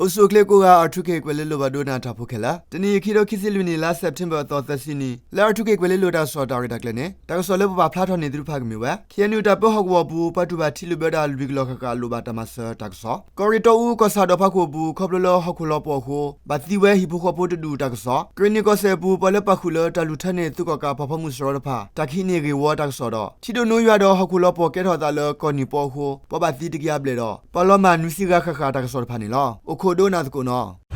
အိၣ်ဆူၣ်အိၣ်ချ့ကိးဂၤ R two K ကွဲၤလ့လိၤဘၣ်ဒိကနၣ်တၢ်ဖိခဲလၢာ်, တနံၤအံၤ ခံထိခံဆံလွံၢ်နံၣ် လါစဲးပထ့ဘၢၣ်အသီသၢဆံနံၤ လၢ R two K ကွဲၤလ့လိၤတၢ်ကစီၣ်တၢ်ရဲၣ်တၢ်ကျဲၤန့ၣ် တၢ်ကစီၣ်လၢပပာ်ဖျါထီၣ်န့ၢ်သုတဖၣ်ကမ့ၢ်ဝဲ ခ့ၣ်အဲၣ်ယူၣ် တၢ်ပၢဟီၣ်ကဝီၤအပူၤ ပှၤတူၢ်ဘၣ်ထံလုၢ်ဘၢတၢ်လွံၢ်ကလီၢ်ဃၣ်ဃၣ်လိၣ်ဘၣ်တၢ်မၤစၢၤတၢ်ကစီၣ်, ကီၢ်ရ့ၣ်တီအူကီၢ်ဆၣ်ဒီးဖးခိၣ်အပူၤ ခီဖျိလၢဟီၣ်ခိၣ်လီၤပှီၢ်အဃိ ဘၣ်သံဝဲဟံၣ်ဖိဃီဖိတဒူၣ်တၢ်ကစီၣ်, ကရ့ၣ်နံၣ်ကီၢ်စဲၣ်အပူၤ ပှၤလၢပာ်ဃုာ်လၢတၢ်လူၤထၢန့ၢ်သုးကီၣ်ကးပှၤဖီမုၢ်စရီတဖၣ် တၢ်ကဟံးန့ၢ်ဂ့ၢ်ဝီတၢ်ကစီၣ်ဒီး ထံဒိၣ်နိယွၤဒီးဟီၣ်ခိၣ်လီၤပှီၢ်ကဲထီၣ်အသးလၢကီၢ်နံၣ်ပီအဃိ ပှၤဘၣ်သံတကယၤဘျဲၣ်ဒီး ပှၤလီၤမၢ်နွံဆံဂၤဃၣ်ဃၣ်တၢ်ကစီၣ်တဖၣ်န့ၣ်လီၤ. အိၣ်ခိးဒိကနၣ်သကိးနီၤ.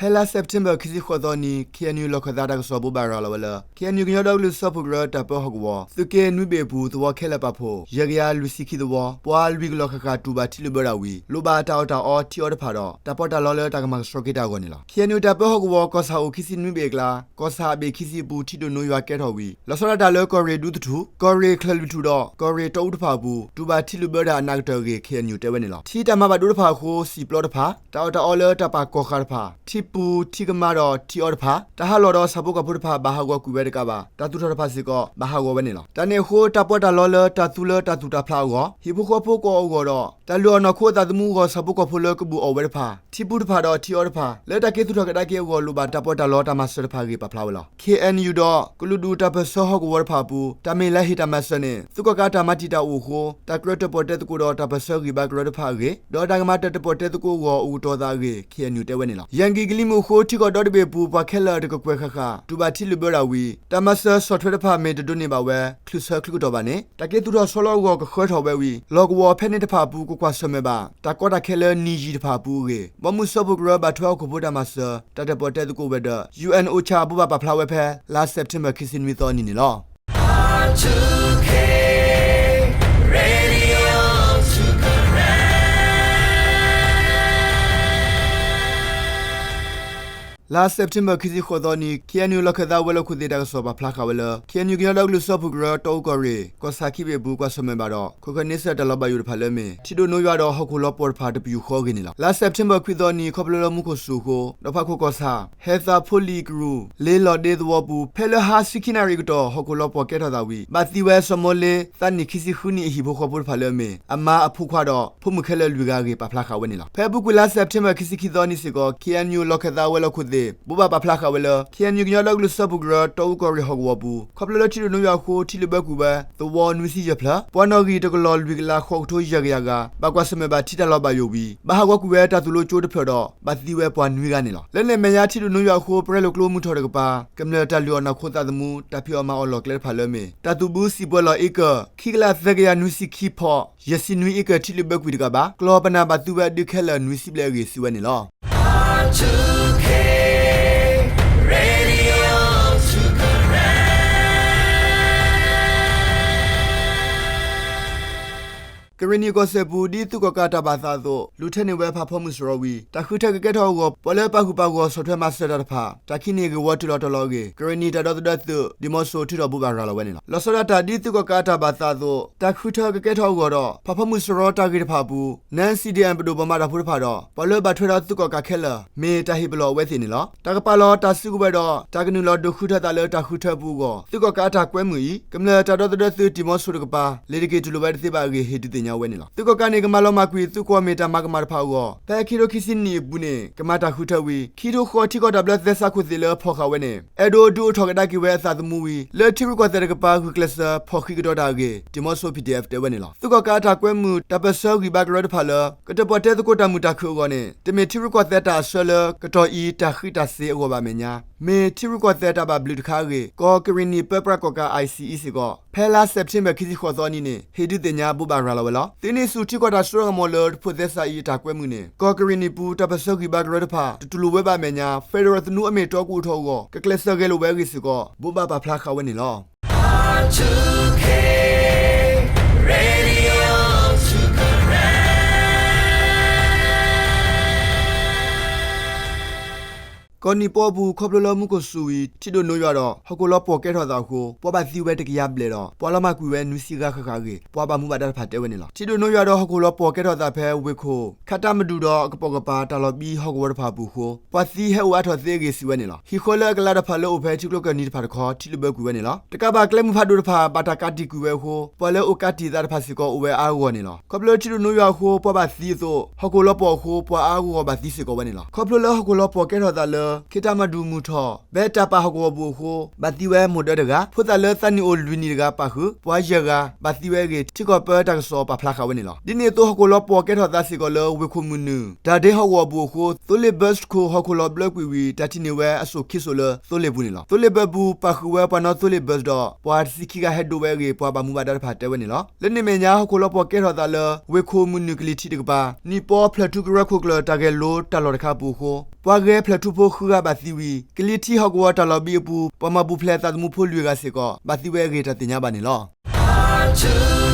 ဖဲလါစဲးပထ့ဘၢၣ် ခံဆံဃိးသီနံၤ ခ့ၣ်အဲၣ်ယူၣ် လီၢ်ခၢၣ်သးတၢ်ကစီၣ်ဘိးဘၣ်ရၤလီၤဝဲလၢ ခ့ၣ်အဲၣ်ယူၣ် ကညီဒီကလုာ်စၢဖှိၣ်ကရၢ တၢ်ပၢဟီၣ်ကဝီၤ သုးက့နွံဘ့ၣ်အပူၤ သဝီခဲလၢာ်ပာ်ဖှိၣ် ယဲၢ်ကယၤလွံၢ်ဆံခံသဝီ ပှၤလွံၢ်ကလီၢ်ဃၣ်ဃၣ်တူၢ်ဘၣ်ထံလုၢ်ဘၢတၢ်ဝံၤ လိၣ်ဘၣ်တၢ်အီၣ်တၢ်အီထံအီတဖၣ်ဒီး တၢ်ပီးတၢ်လီလၢတၢ်ကမၤကဆှီက့ၤတၢ်အဂီၢ်န့ၣ်လီၤ. ခ့ၣ်အဲၣ်ယူၣ် တၢ်ပၢဟီၣ်ကဝီၤ ကီၢ်ဆၣ်အိၣ်ခံဆံနွံဘ့ၣ်အကျါ ကီၢ်ဆၣ်အဘ့ၣ်ခံဆံအပူၤ ထံဒိၣ်နိယွၤကဲထီၣ်ဝံၤ လီၤဆီဒၣ်တၢ်လၢကီၢ်ရ့ၣ်ဒူသထူၣ်, ကီၢ်ရ့ၣ်ချၢၣ်လွံၢ်ထူၣ်ဒီး ကီၢ်ရ့ၣ်တီအူတဖၣ်အပူၤ တူၢ်ဘၣ်ထံလုၢ်ဘၢတၢ်အနၢ်ကတၢၢ်အဂ့ၢ် ခ့ၣ်အဲၣ်ယူၣ် တဲဝဲန့ၣ်လီၤ. ထံတၢ်မၤဘၣ်ဒိတဖၣ်အဃိ စံာ်ပျီတဖၣ်, တၢ်အီၣ်တၢ်အီလၢတၢ်ပာ်ကီၢ်ဃာ်တဖၣ်, ထံပူၤထံကမါဒီးထံအီတဖၣ်, တၢ်ဟးလီၢ်ဒီးဆၣ်ဖိကီၢ်ဖိတဖၣ် ဘၣ်ဟးဂီၤကွံာ်ဝဲတကးဘၣ် တၢ်သူၣ်ထီၣ်တဖၣ်စ့ၢ်ကီး ဘၣ်ဟးဂီၤဝဲန့ၣ်လီၤ. တၢ်န့ၣ်အဃိ တၢ်ပီးတၢ်လီလၢတၢ်သူလၢတၢ်သူၣ်တၢ်ဖျးအဂီၢ်, ဟံၣ်ဖိဃီဖိကအီၣ်အဂီၢ်ဒီး တၢ်လုၢ်အီၣ်နီၢ်ခိအသးသမူအဂီၢ် ဆၣ်ဖိကီၢ်ဖိလၢကဘူးအီၣ်ဝဲတဖၣ်, ထံပူၤတဖၣ်ဒီးထံအီတဖၣ် လၢတၢ်က့ၤသူၣ်ထီၣ်ကဒါက့ၤအဂီၢ် လိၣ်ဘၣ်တၢ်ပီးတၢ်လီတၢ်မၤစၢၤတဖၣ်အဂ့ၢ် ပာ်ဖျါဝဲလီၤ. ခ့ၣ်အဲၣ်ယူၣ်ဒီး ကလုာ်ဒူၣ်တၢ်ပၢၢ်ဆၢဟီၣ်ကဝီၤတဖၣ်အပူၤ တၢ်မ့ၢ်လါဟ့ၣ်တၢ်မၤစၢၤန့ၣ် သုးကီၣ်ကးတၢ်မၤတံာ်တာ်အိၣ်အဃိ တၢ်ကြၢးတၢၣ်ပီၣ်တဲသကိးဒီးတၢ်ပၢၢ်ဆၢဂံၢ်ဘါကရၢတဖၣ်အဂ့ၢ် ဒီးတၢ်ကမၤတၢ်တၢၣ်ပီၣ်တဲသကိးအဂီၢ် အိၣ်ကတီၤသးအဂ့ၢ် ခ့ၣ်အဲၣ်ယူၣ် တဲဝဲန့ၣ်လီၤ. ယဲၢ်ကံၣ်ကလံၤမုၢ်အဃိ ထံကီၢ်ဒီတဘ့ၣ်အပူၤ ပှၤခဲလၢာ်တကကွဲၢ်ဃၣ်ဃၣ် တူၢ်ဘၣ်ထံလုၢ်ဘၢတၢ်ဝံၤ တၢ်မၤစၢၤဆီၣ်ထွဲတဖၣ် မ့ၢ်တဒိးန့ၢ်ဘၣ်ဝဲ ချုးဆၢချုးကတီၢ်ဘၣ်န့ၣ် တၢ်က့ၤသူၣ်ထီၣ်ဆီလီၤအဂီၢ် ကဃၢထီၣ်ဝဲဝံၤ လီၢ်ကဝီၤဖဲန့ၣ်တဖၣ်အပူၤ ကကွၢ်ဆၢၣ်မဲာ်ဘၣ် တၢ်ကီတၢ်ခဲလၢနံၣ်ယံာ်တဖၣ်အပူၤအဂ့ၢ် ဘီမုၢ်စၢဖှိၣ်ကရၢ ဘၣ်ထွဲဟီၣ်ခိၣ်ဖိတၢ်မၤစၢၤ တၢ်တၢၣ်ပီၣ်တဲသကိးဝဲၤဒၢး ယူၣ်အဲၣ် အိၣ်ဆၣ် ဘိးဘၣ်ပာ်ဖျါဝဲဖဲ လါစဲးပထ့ဘၢၣ် ခံဆံနွံသီအနံၤန့ၣ်လီၤ. လါစဲးပထ့ဘၢၣ် ခံဆံဃိးသီနံၤ ခ့ၣ်အဲၣ်ယူၣ် လီၢ်ခၢၣ်သးဝဲၤလီၢ်ခိၣ်သ့ၣ်တၢ်ကစီၣ်ပာ်ဖျါဃာ်ဝဲလၢ ခ့ၣ်အဲၣ်ယူၣ် ကညီဒီကလုာ်စၢဖှိၣ်ကရၢ တီအူကီၢ်ရ့ၣ် ကီၢ်ဆၣ်ခံဘ့ၣ်အပူၤ ကွၢ်ဆၢၣ်မဲာ်ဘၣ်ဒီး ခိၣ်ဃၢၤန့ဆၢၣ်တၢ်လီၤဘၣ်ယိၣ်တဖၣ်လၢအမ့ၢ် ထံဒိၣ်နိယွၤဒီးဟီၣ်ခိၣ်လီၤပှီၢ်တဖၣ် တပယူာ်ဃီအဂ့ၢ်န့ၣ်လီၤ. လါစဲးပထ့ဘၢၣ် ခွံသီနံၤ ခီဖျိလၢမူခိၣ်စူၤအဃိ ဒီးဖးခိၣ်ကီၢ်ဆၣ် ဟဲသးဖိလံၤကရူၢ် လ့လီၤဒ့သဝီပူၤ ဖဲလၢဟါဆံခံနၣ်ရံၣ်အကတီၢ် ဟီၣ်ခိၣ်လီၤပှီၢ်ကဲထီၣ်သးဝံၤ ဘၣ်သံဝဲစီၤမိၤလ့ သးနံၣ်ခံဆံဃုနံၣ်အဟံၣ်ဖိဃီဖိတဖၣ်လၢအမ့ၢ် အမါအဖိခွါဒီး ဖိမုၣ်ခဲလၢာ်လွံၢ်ဂၤအဂ့ၢ် ပာ်ဖျါဃာ်ဝဲန့ၣ်လီၤ. ဖဲအပူၤကွံာ်လါစဲးပထ့ဘၢၣ် ခံဆံခံသီနံၤစ့ၢ်ကီး ခ့ၣ်အဲၣ်ယူၣ် လီၢ်ခၢၣ်သးဝဲၤလီၢ်ခိၣ်သ့ၣ် ဘိးဘၣ်ပာ်ဖျါဃာ်ဝဲလၢ ခ့ၣ်အဲၣ်ယူၣ် ကညီဒီကလုာ်စၢဖှိၣ်ကရၢ တီအူကီၢ်ရ့ၣ်ဟီၣ်ကဝီၤအပူၤ ခီဖျိလၢထံဒိၣ်နိယွၤအဃိ ထံလုၢ်ဘၢကွံာ်ဝဲ သဝီနွံဆံယဲၢ်ဖျၢၣ်, ပှၤနီၣ်ဂံၢ်တကလီၢ်လွံၢ်ကလး ဃိးကထိယဲၢ်ကယၤဂၤ ဘၣ်ကွၢ်ဆၢၣ်မဲာ်ဘၣ်ထံတၢ်လီၤဘၣ်ယိၣ်ဝံၤ ဘၣ်ဟးဂီၤကွံာ်ဝဲတၢ်သိၣ်လိကၠိတဖျၢၣ်ဒီး ဘၣ်သံဝဲပှၤနွံဂၤန့ၣ်လီၤ. လၢန့ၣ်အမဲာ်ညါ ထံဒိၣ်နိယွၤအဃိ ပရဲလိာ်ကျိမုၢ်ထီၣ်တကပၤ ကမျၢၢ်တၢ်လုၢ်အီၣ်နီၢ်ခိသးသမူ တၢ်ဖံးအီၣ်မၤအီၣ်လီၢ်ကျဲတဖၣ်လၢအမ့ၢ် တၢ်သူၣ်ဘုစံာ်ပှဲၤလီၢ်အ့ကၢၣ် ခံကလးသၢကယၤနွံဆံခံဖီၣ် ယဲၢ်ဆံနွံအ့ကၢၣ် ထံလုၢ်ဘၢကွံာ်တကးဘၣ် ကျီၢ်ပနၢ်ဘၣ်သူဝဲအဒုးခဲလၢာ်နွံဆံဘျဲၣ်အဂ့ၢ် စံးဝဲန့ၣ်လီၤ. ကရ့ၣ်နံၣ်ကီၢ်စဲၣ်ပူၤ ဒ်သုးကီၣ်ကးတၢ်ဘၣ်သးအသိး လူၤထၢန့ၢ်ဝဲဖးဖီမုၢ်စရီဝံၤ တၢ်ဃုထၢကကဲထီၣ်အဂီၢ် ပှၤလၢပာ်ဃုာ်ပာ်ဂီၢ်ဆီၣ်ထွဲမၤစၢၤတၢ်တဖၣ် တၢ်ကဟံးန့ၢ်ဂ့ၢ်ဝီတုၤလီၤတီၤလီၤအဂ့ၢ် ကရ့ၣ်နံၣ်တၢ်ဒီသဒၢသုး ဒံၣ်မီဆိထုးထီၣ်ဘိးဘၣ်ရၤလီၤဝဲန့ၣ်လီၤ. လီၤဆီဒၣ်တၢ် ဒ်သုးကီၣ်ကးတၢ်ဘၣ်သးအသိး တၢ်ဃုထၢကကဲထီၣ်အဂီၢ်ဒီး ဖးဖီမုၢ်စရီတၢ်ဂ့ၢ်တဖၣ်အပူၤ နၢ စီၣ်ဒီအၣ် ပဒိၣ်ပှၤမၤတၢ်ဖိတဖၣ်ဒီး ပှၤလၢဘၣ်ထွဲဒီးသုးကီၣ်ကးခဲလၢာ် မ့ၢ်တၢ်ဟ့ၣ်ပလီၢ်အဝဲသ့ၣ်န့ၣ်လီၤ. တၢ်ကပာ်လီၤတၢ်စုကဝဲၤဒီး တၢ်ကနုာ်လီၤဒုးဃုထၢသးလၢတၢ်ဃုထၢအပူၤအဂီၢ် သုးကီၣ်ကးအတၢ်ကွဲမုာ်အံၤ ကမျၢၢ်တၢ်ဒီသဒၢသုး ဒံၣ်မီဆိတကပၤ လ့ၤတက့ၤတူၢ်လိာ်ဝဲတသ့ဘၣ်အဂ့ၢ် ဟ့ၣ်ဒုးသ့ၣ်ညါဝဲန့ၣ်လီၤ. သုးကီၣ်ကးန့ၣ် ကမၤလီၤမၢ်ကွံာ်သုးကွီၢ်မ့ၢ်တၢ်မၤကမၣ်တဖၣ်အဂီၢ် ဖဲခံထိခံဆံနံၣ်အပူၤန့ၣ် ကမၤတၢ်ဃုထၢဝံၤ ခံထိဃီထံကီၢ်တၢ်ဘျၢသဲစးခိၣ်သ့ၣ်လၢဖီၣ်ဃာ်ဝဲန့ၣ် အဲၣ်ဒိးဒုးအိၣ်ထီၣ်ကဒါက့ၤဝဲအသးသမူဝံၤ လၢထံရူၢ်ကီၢ်သဲးတကပၤ ဂုာ်ကျဲးစၢးဖီၣ်ဃံးကဒီးတၢ်အဂ့ၢ် ဒံၣ်မီဆိ ပီၣ်ထံၣ်အဲၣ် တဲဝဲန့ၣ်လီၤ. သုးကီၣ်ကးအတၢ်ကွဲမုာ် တၢ်ပၢၢ်ဆၢဂံၢ်ဘါကရၢတဖၣ်လၢ ကတၢၣ်ပီၣ်တဲသကိးတၢ်မုာ်တၢ်ခုၣ်အဂီၢ်န့ၣ် တမ့ၢ်ထံရူၢ်ကီၢ်သဲးတၢ်အဆှၢလၢ ကတီၢ်အံၤတၢ်ဃံးတၢ်စ့ၤအဂီၢ်ဘၣ်အမဲာ်ညါ မ့ၢ်ထံရူၢ်ကီၢ်သဲးတၢ်ဘၣ်ဘျုးတခါအဂ့ၢ် ကီၢ်ကရ့ၣ်နံၣ်ပၢပြးကီၣ်ကး ICE စ့ၢ်ကီး ဖဲလါစဲးပထ့ဘၢၣ် ခံဆံဃိးသီအနံၤန့ၣ် ဟ့ၣ်ဒုးသ့ၣ်ညါဘိးဘၣ်ရၤလီၤဝဲလီၤ. သုးန့ၢ်ဆူၣ်ထံကီၢ်တၢ်စိတၢ်ကမီၤလၢတဖိးသဲစးအံၤအတၢ်ကွဲမုာ်န့ၣ် ကီၢ်ကရ့ၣ်နံၣ်ပူၤ တၢ်ပၢၢ်ဆၢဂံၢ်ဘါကရၢတဖၣ် တတူၢ်လိာ်ဝဲဘၣ်အမဲာ်ညါ ဖဲဒရၢၣ်သနူအမ့ၢ်တီကူၣ်အိၣ်ထီၣ်အဂီၢ် ကကျဲးစၢးဂဲၤလိာ်ဝဲအဂ့ၢ်စ့ၢ်ကီး ဘိးဘၣ်ပာ်ဖျါဃာ်ဝဲန့ၣ်လီၤ. ကီၢ်နံၣ်ပီအပူၤ ခီဖျိလၢမူခိၣ်စူၤဝံၤ ထံဒိၣ်နိယွၤဒီး ဟီၣ်ခိၣ်လီၤပှီၢ်ကဲထီၣ်သးအဃိ ပှၤဘၣ်သံဝဲတကယၤဘျဲၣ်ဒီး ပှၤလီၤမၢ်ကွံာ်ဝဲနွံဆံဂၤဃၣ်ဃၣ်အဂ့ၢ် ပှၤဘၣ်မူဘၣ်ဒါတဖၣ်တဲဝဲန့ၣ်လီၤ. ထံဒိၣ်နိယွၤဒီးဟီၣ်ခိၣ်လီၤပှီၢ်ကဲထီၣ်သးဖဲဝ့ၢ်ခိၣ် ခါတၢ်မဒူၣ်ဒီးအကပိာ်ကပၤ တၢ်လီၤဘံဟီၣ်ကဝီၤတဖၣ်အပူၤအဃိ ပှၤသံဟဲအိၣ်အါထီၣ်သ့အဂ့ၢ် စံးဝဲန့ၣ်လီၤ. ဟံၣ်ဃီလၢအကလးတဖၣ်လၢအိၣ်ဖဲထံကျိကၢၢ်နံၤတဖၣ်တခီ ထံၣ်လိာ်ဘၢကွံာ်ဝဲန့ၣ်လီၤ. တကးဘၣ်ကျဲမုၢ်ဖးဒိၣ်တဖၣ် ဘၣ်တၢ်ကးတံာ်ကွံာ်ဝဲအဃိ ပှၤလၢအအိၣ်ကးတံာ်သးတဖၣ်စ့ၢ်ကီး အိၣ်ဝဲအါအါဂီၢ်ဂီၢ်န့ၣ်လီၤ. ခီဖျိလၢထံဒိၣ်နိယွၤအဃိ ပှၤဘၣ်သံအသိး ဟီၣ်ခိၣ်လီၤပှီၢ်အဃိ ပှၤအါအါဂီၢ်ဂီၢ်ဘၣ်သံစ့ၢ်ကီးဝဲန့ၣ်လီၤ. ခီဖျိလၢဟီၣ်ခိၣ်လီၤပှီၢ်ကဲထီၣ်သးလၢ ခ့တၢ်မၤဒူၣ်မုၢ်ထီၣ် ဘဲတၢ်ပာ်ဟီၣ်ကဝီၤပူၤအဃိ ဘၣ်သံဝဲမိၢ်ဒၢတဂၤ, ဖိသၣ်လၢသးနံၣ်အိၣ်လွံၢ်နံၣ်တဂၤပာ်ဃုာ် ပှၤယဲၢ်ဂၤ ဘၣ်သံဝဲအဂ့ၢ် ထံကီၢ်ပၢတၢ်ကစီၣ်ပာ်ဖျါဃာ်ဝဲန့ၣ်လီၤ. ဒ်န့ၣ်အသိး ဟီၣ်ခိၣ်လီၤပှီၢ်ကဲထီၣ်သးစ့ၢ်ကီးလၢ ဝ့ၢ်ခိၣ်မုၢ်နုာ် တၢ်ဒ့ဟီၣ်ကဝီၤပူၤအဃိ သိလ့ၣ်ဘၢးတခိၣ် ဟီၣ်ခိၣ်လီၤဘျၢကွံာ်ဝံၤ တၢ်ထံၣ်န့ၢ်ဝဲအစိၣ်ခံစိၣ်လၢသိလ့ၣ်ပူၤန့ၣ်လီၤ. သိလ့ၣ်ဘၢးပူၤ ပာ်ဃုာ်ဝဲပှၤနီၣ်သိလ့ၣ်ဘၢးဒီး ပှၤတဆံခံဂၤဟဲဒိးဝဲအဂ့ၢ် ပှၤဘၣ်မူဘၣ်ဒါတဖၣ်တဲဝဲန့ၣ်လီၤ. လၢန့ၣ်အမဲာ်ညါ ဟီၣ်ခိၣ်လီၤပှီၢ်ကဲထီၣ်သးလၢ ဝ့ၢ်ခိၣ်မုၢ်နုာ်ကလံၤထံးတကပၤ နံၣ်ပီဖျၢၣ်ထူကရၢခိၣ်ကျၢၢ် တၢ်ဂဲၤလိတၢ်လီၢ်တခါအပူၤအဃိ ပှၤဂဲၤဖျၢၣ်ထူဖိဃုဂၤဘၣ်သံဝံၤ ကလံၤထံးဟီၣ်ကဝီၤတၢ်လီၤဘံအပူၤ ပှၤမၤပူၤဖျဲးသးသမူဖိလွံၢ်ဂၤစ့ၢ်ကီး ဘၣ်သံဝဲအဂ့ၢ် တၢ်သ့ၣ်ညါဘၣ်န့ၣ်လီၤ.